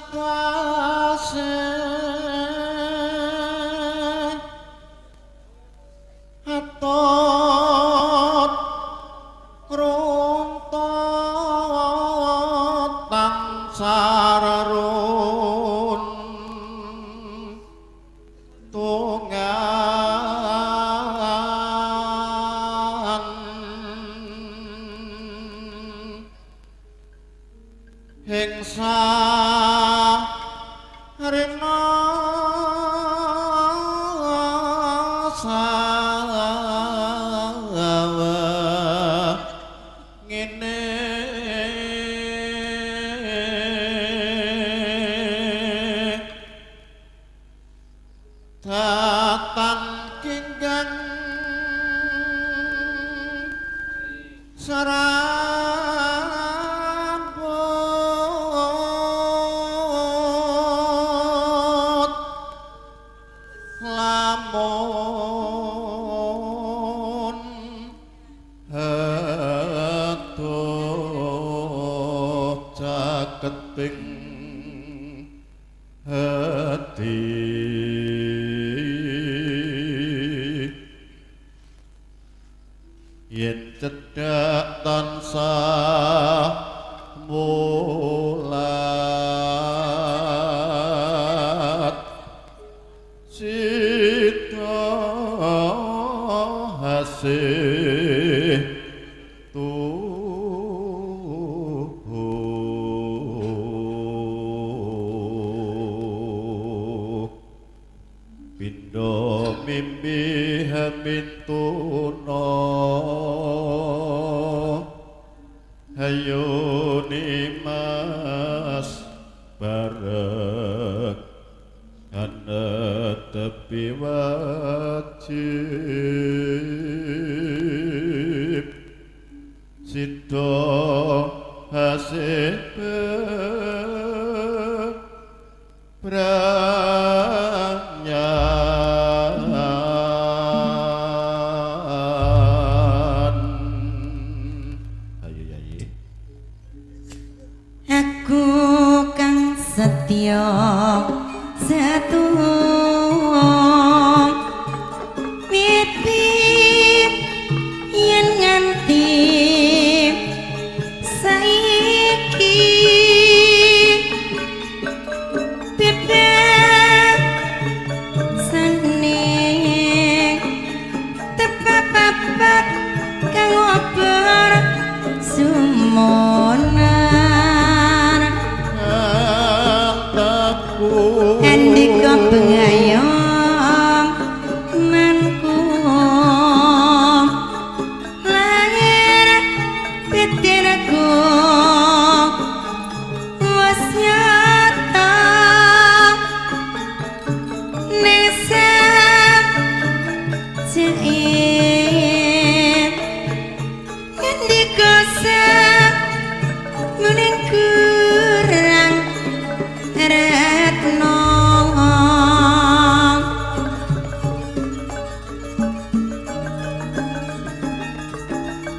Tase atot kruntot tansararun tungan hingsa rina sawa ngene datan kinggang sarambut lamun adoh caketing hati yen cedhak tansah mulat sida hasih tuhu pindha mimpi hamintuna hayo nimas bareng anetepi wajib sida hasih branyan. Ayo yayi. Aku kang setya satu wit-wit yen nganti saiki bebasane tepapapak kang obor sumonar andika pengayom manku lahir batinku wis nyata nesap jaib andika sak muning kurang retno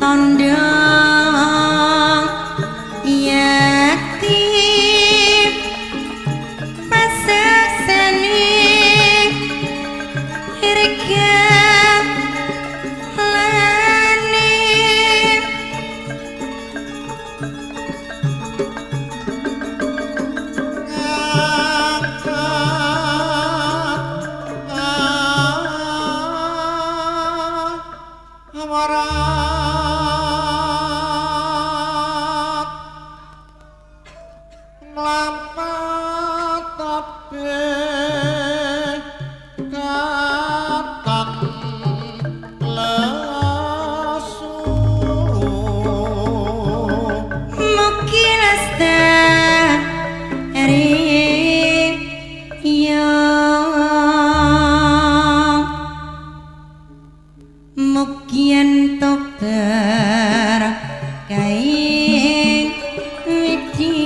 tandha yakti pasaksane regalane Amarat nglampat tabeh katan lesu mugi lestari ya mugi entuk berkah ing widhi.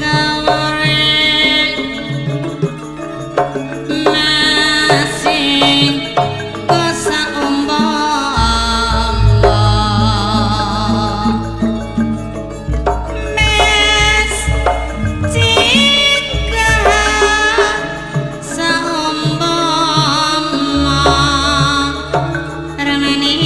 Kawren masing saumpama mes cika saumpama renani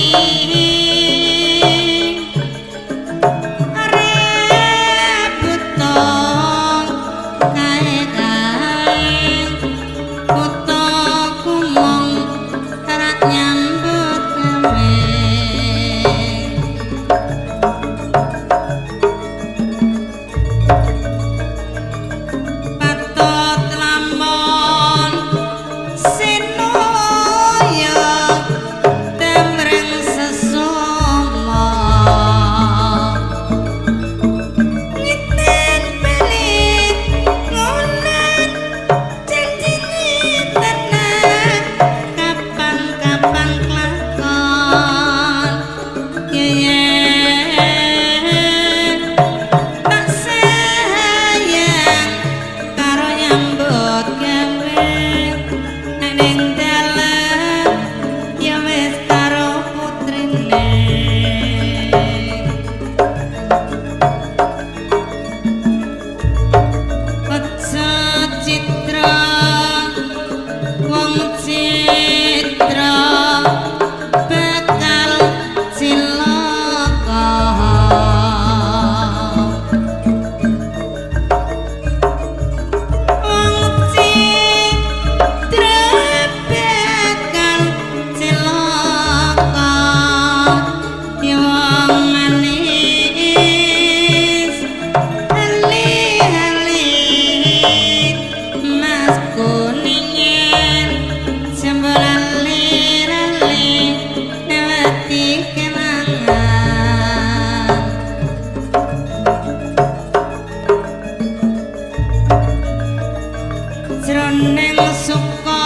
jroning suka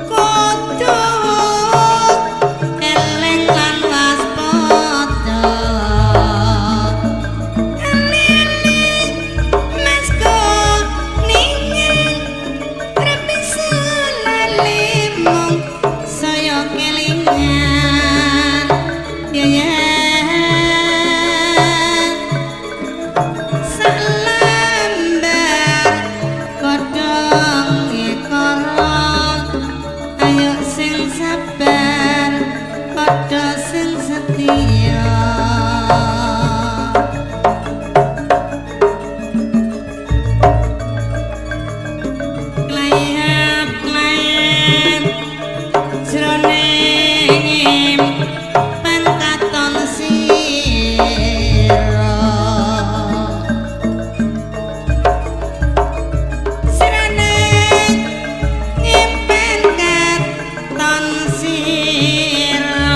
kudu eling lan waspada eling mas kuningen repisan lali mung saya kelingan ya ya padha sing setia. Klayap klayap jroning pantaton sira jroning pantaton sira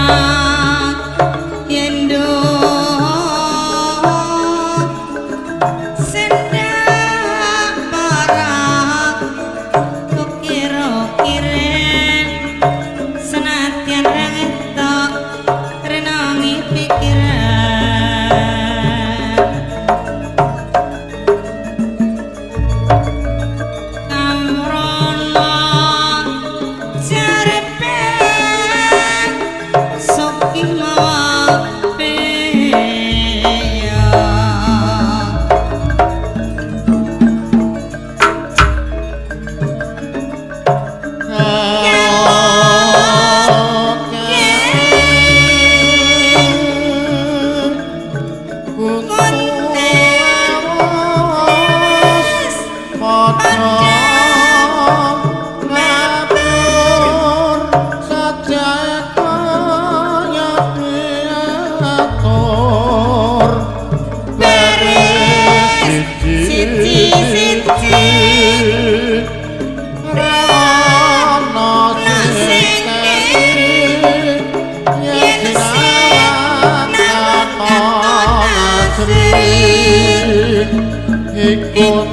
iku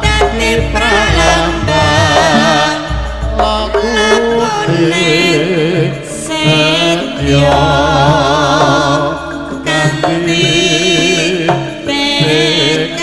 dadi pralambang lakune setya kanthi peka.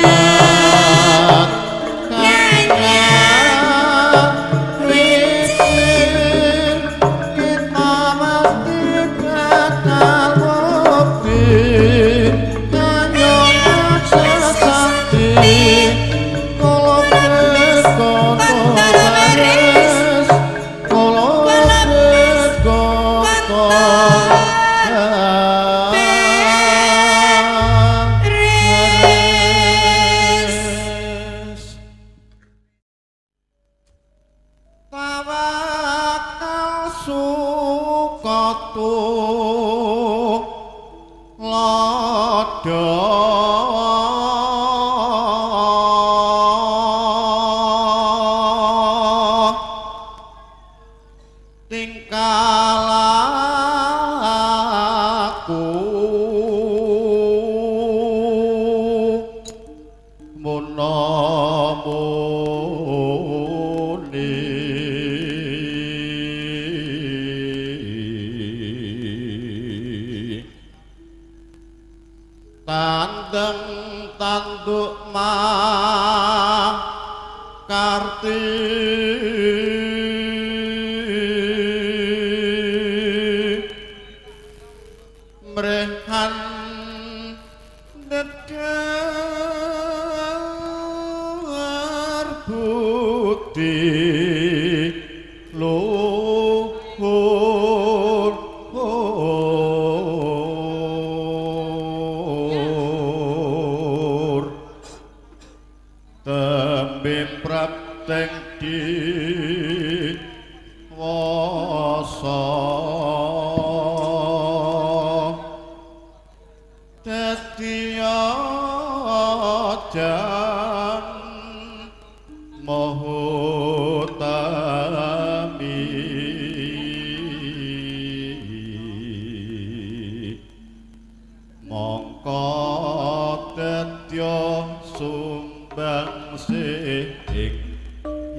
Munamuni tandeng tanduk makarti mrehan nedhar budi luhur tembe prapteng diwasa dadi jan mahutami mongko dadya sumbangsih ing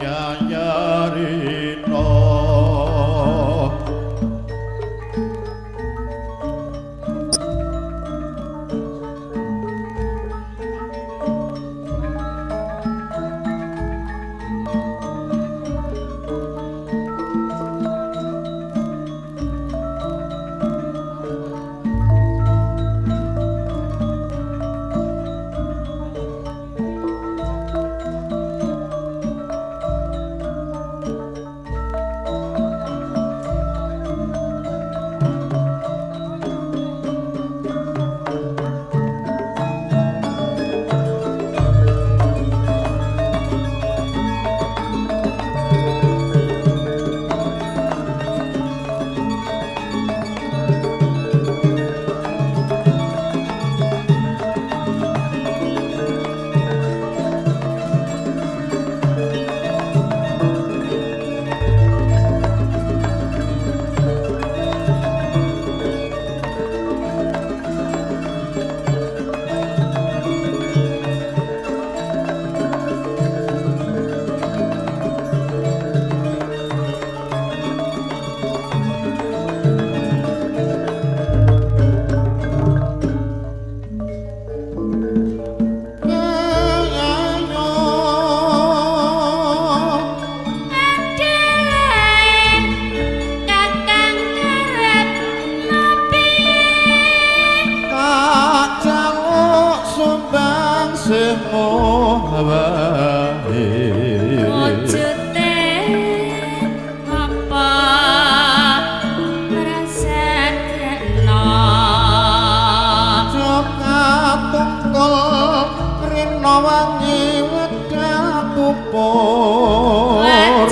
yayarina.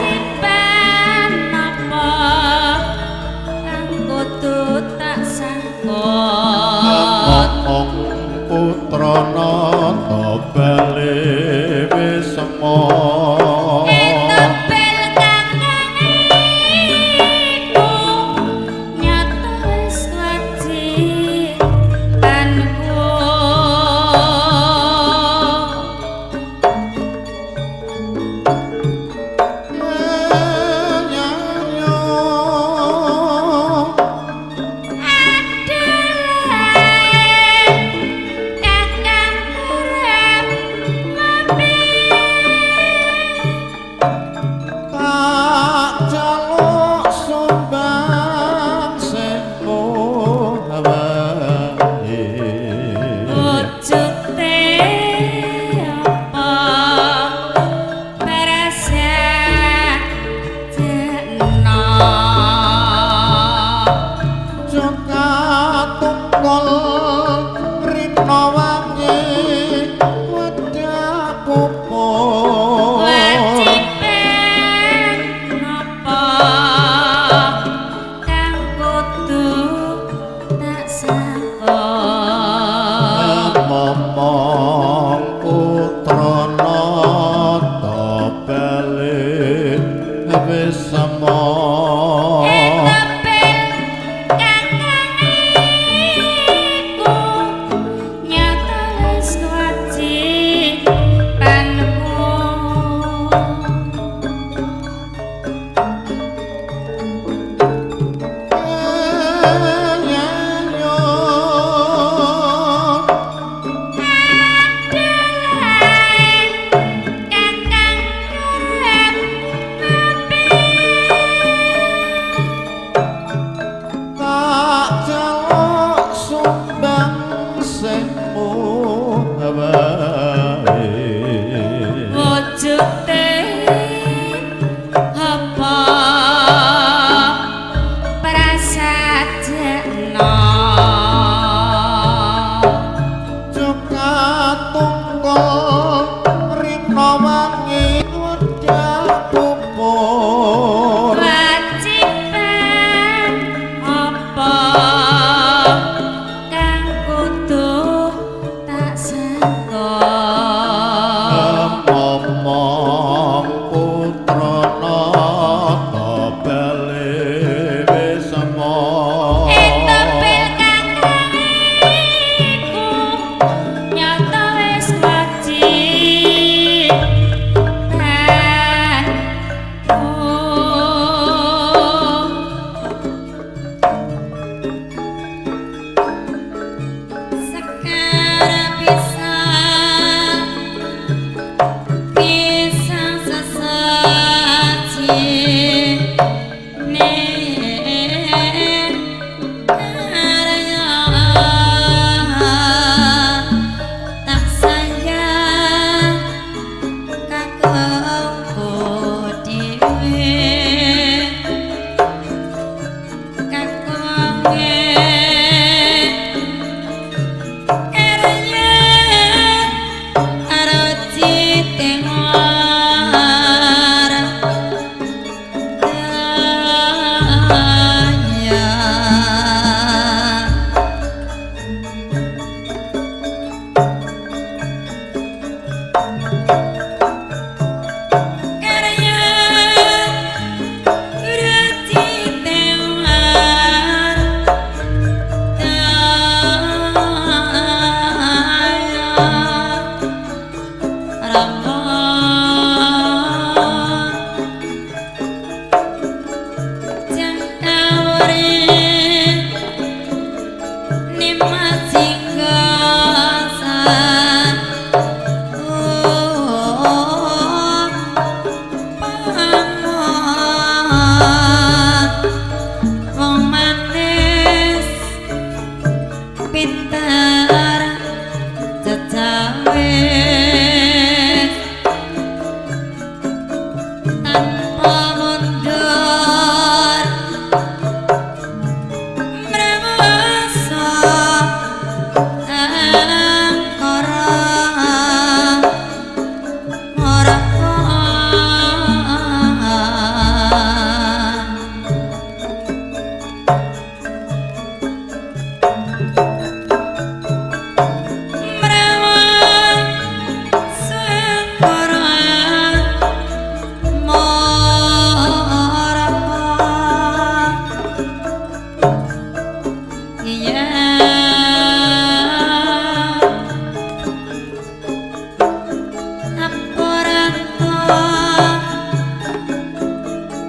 Wajiban apa kang kudu tak sangkut Ngomong putra nata bali wisma Etebel kakang iku nyata wis wajibanku. Kakang kerep Rina wangi wedhak pupur. Wajiban apa kang kudu tak sangka? Momong putra nata bali wisma. Etepil kakang iku nyata wis wajib. Sekarang bisa bisa sesaji karya tak sayang kakungku dhewe kakunge karya aroji tengwar daya. Karya aroji tengwar daya. Rama jangkawari nimas singgasan pangon wong manis pinter cecawis tanpa mundur mrewasa angkara maraka.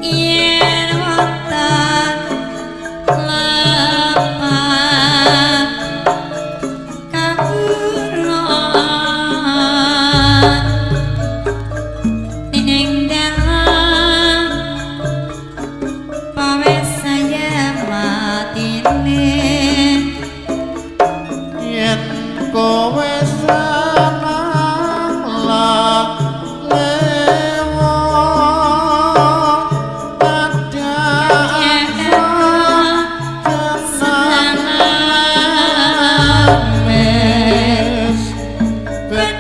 Yen wonten lepat kawulan ning dalan pawes saya matine. Yen kowe seneng lewo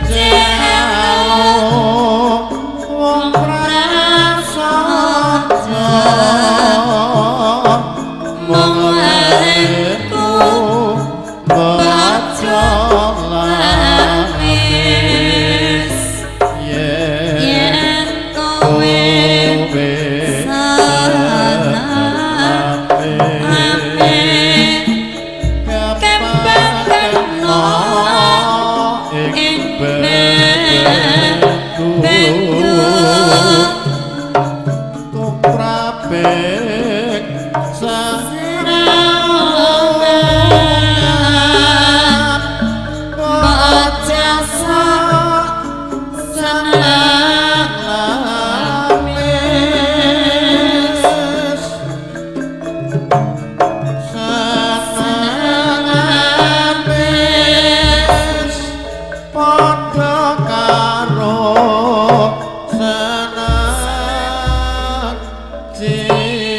Senang wong prasaja mung warengku baca lamis yen yen kowe kowe seneng amin kepakno ing ing bendu bendu tumraping serawan baca senang lamis seneng amis padha karo seneng citra.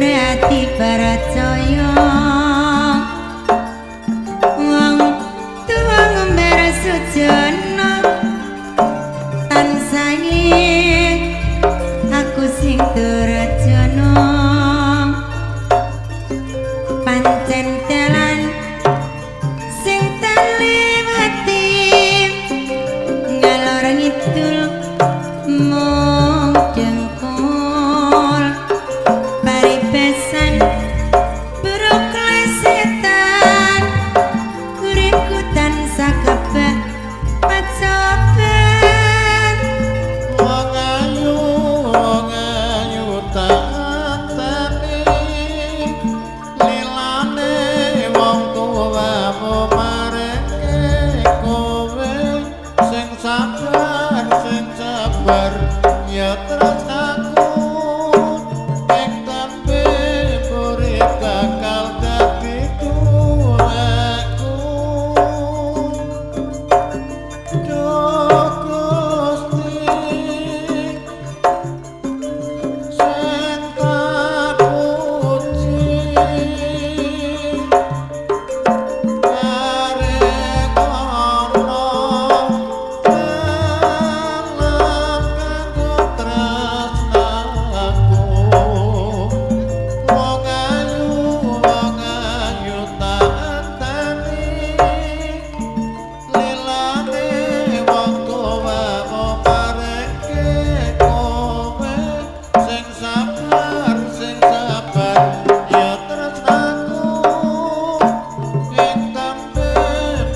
ora dipercaya. Wong tuwa ngumbar sujana tansah eling aku sing durjana. Pancen dalan sing tak liwati ngalor ngidul mung dengkul paribasan broklesetan uripku tansah kebak pacoban. Wong ayu tak anteni lilane wong tuwamu mareke kowe sing sabar ya tresnaku ing tembe urip bakal dadi tuwekku. Duh Gusti sing tak puji bareng ana dalan kanggo tresnaku. Wong ayu tak anteni lilane wong tuwamu mareke kowe sing sabar ya tresnaku ing tembe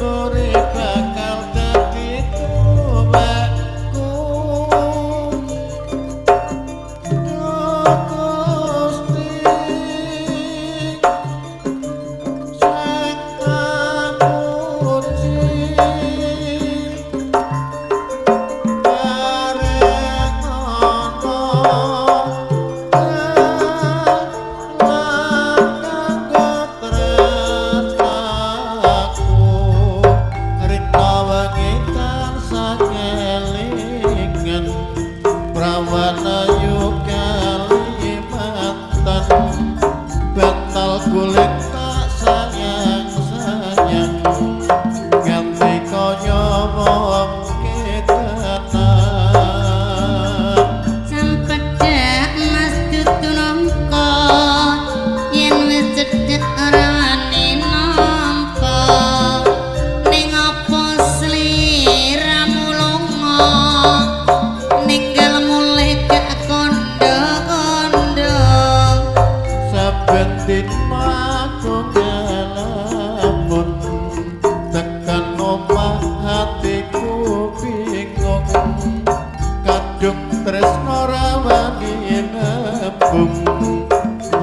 urip bakal dadi tuwekku. Duh Gusti sing tak puji bareng ana dalan kanggo tresnaku. Rina wengi tansah kelingan prawan ayu Kalimantan bantal guling tak sayang-sayang nganti kaya wong kedanan. Cempedhak Mas dudu nangka yen wis cedhek ora wani nampa. Ning apa sliramu lunga ninggal mulih gak kondo-kondo. Saben dina aku ngelamun tekan omah hatiku bingung kadung tresno ra wani nembung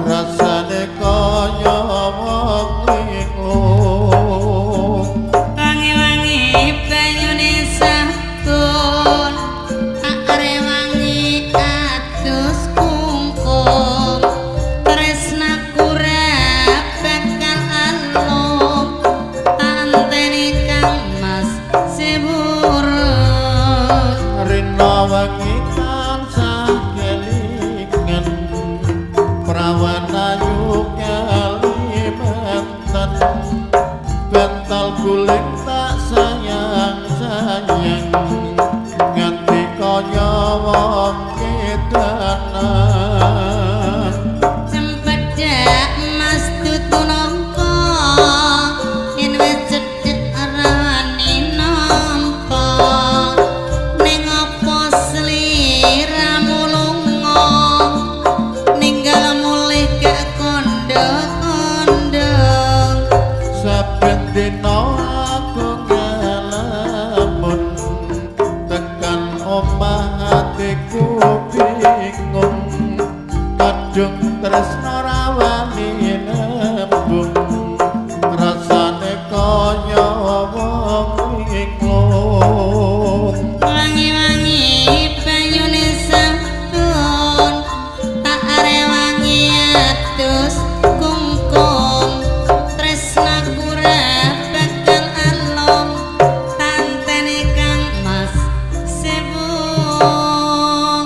rasane kaya wong linglung. Wangi-wangi banyune sabun tak rewangi adus kungkum tresnaku ra bakal alum anteni Kang Mas Sewurun. Rina wengi tansah kelingan prawan ayu Kalimantan bantal guling tak sayang-sayang nganti kaya wong kedanan. Cempedhak Mas dudu nangka yen wis cedhek ora wani nampa. Ning apa sliramu lunga ninggal mulih gak kondo-kondo. Saben dina aku ngelamun tekan omah atiku bingung kadung tresno ra wani nembung rasane kaya wong linglung. Wangi-wangi banyune sabun tak rewangi adus kungkum tresnaku ra bakal alum tantene Kang Mas Sewurun.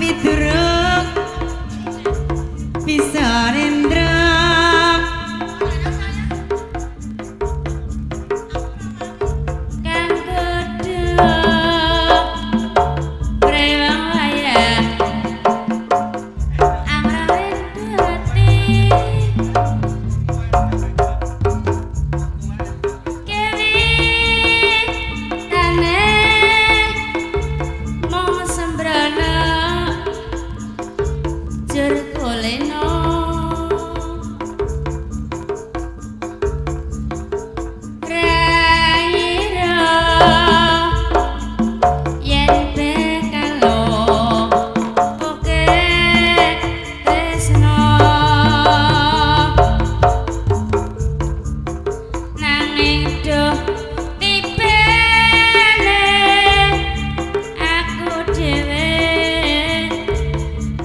Ati durung bisa nendra kang godhog prewang wayah amrawin ati kewi tane mung sembrana jur kulino raira yen bekalo oke tresno nanging duh tibane aku dhewe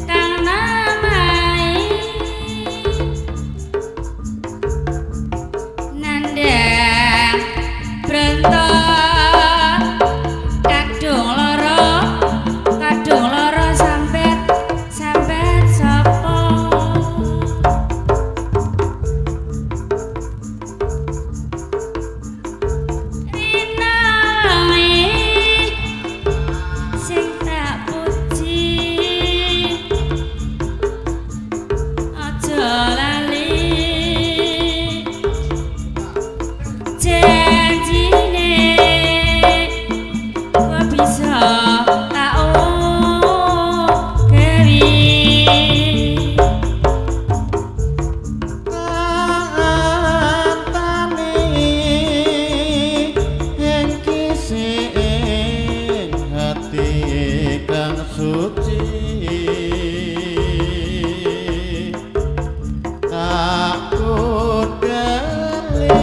kang namai nandhang bronto kadung loro sambet sambet sapa rinae sing tak puji aja lali janjine kok bisa tak gawe. Antane ing kisih hati kang suci tak kudeli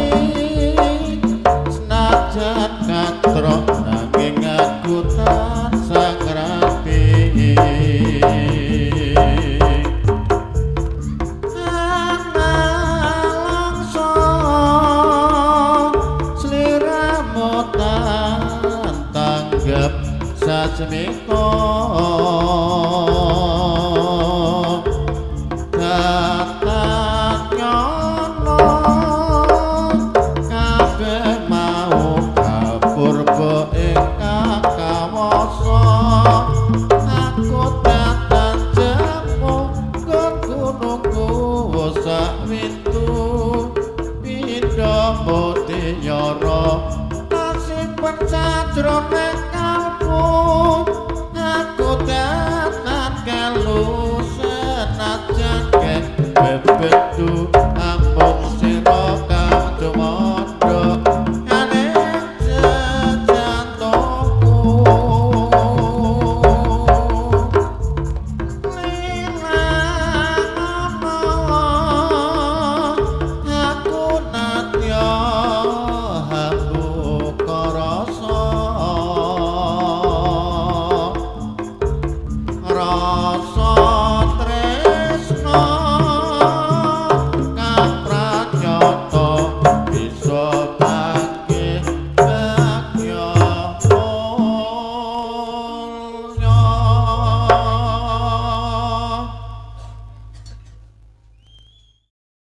senajan katrok nanging aku tansah ngrati. Analangsa sliramu tan tanggep sasmita datan nyono kabeh mau kapurba ingkang kawasa aku datan jemu nggonku nunggu sak wintu pindha mutiyara tak simpen sajroning kalbu aku datan kalu senajan bebedu.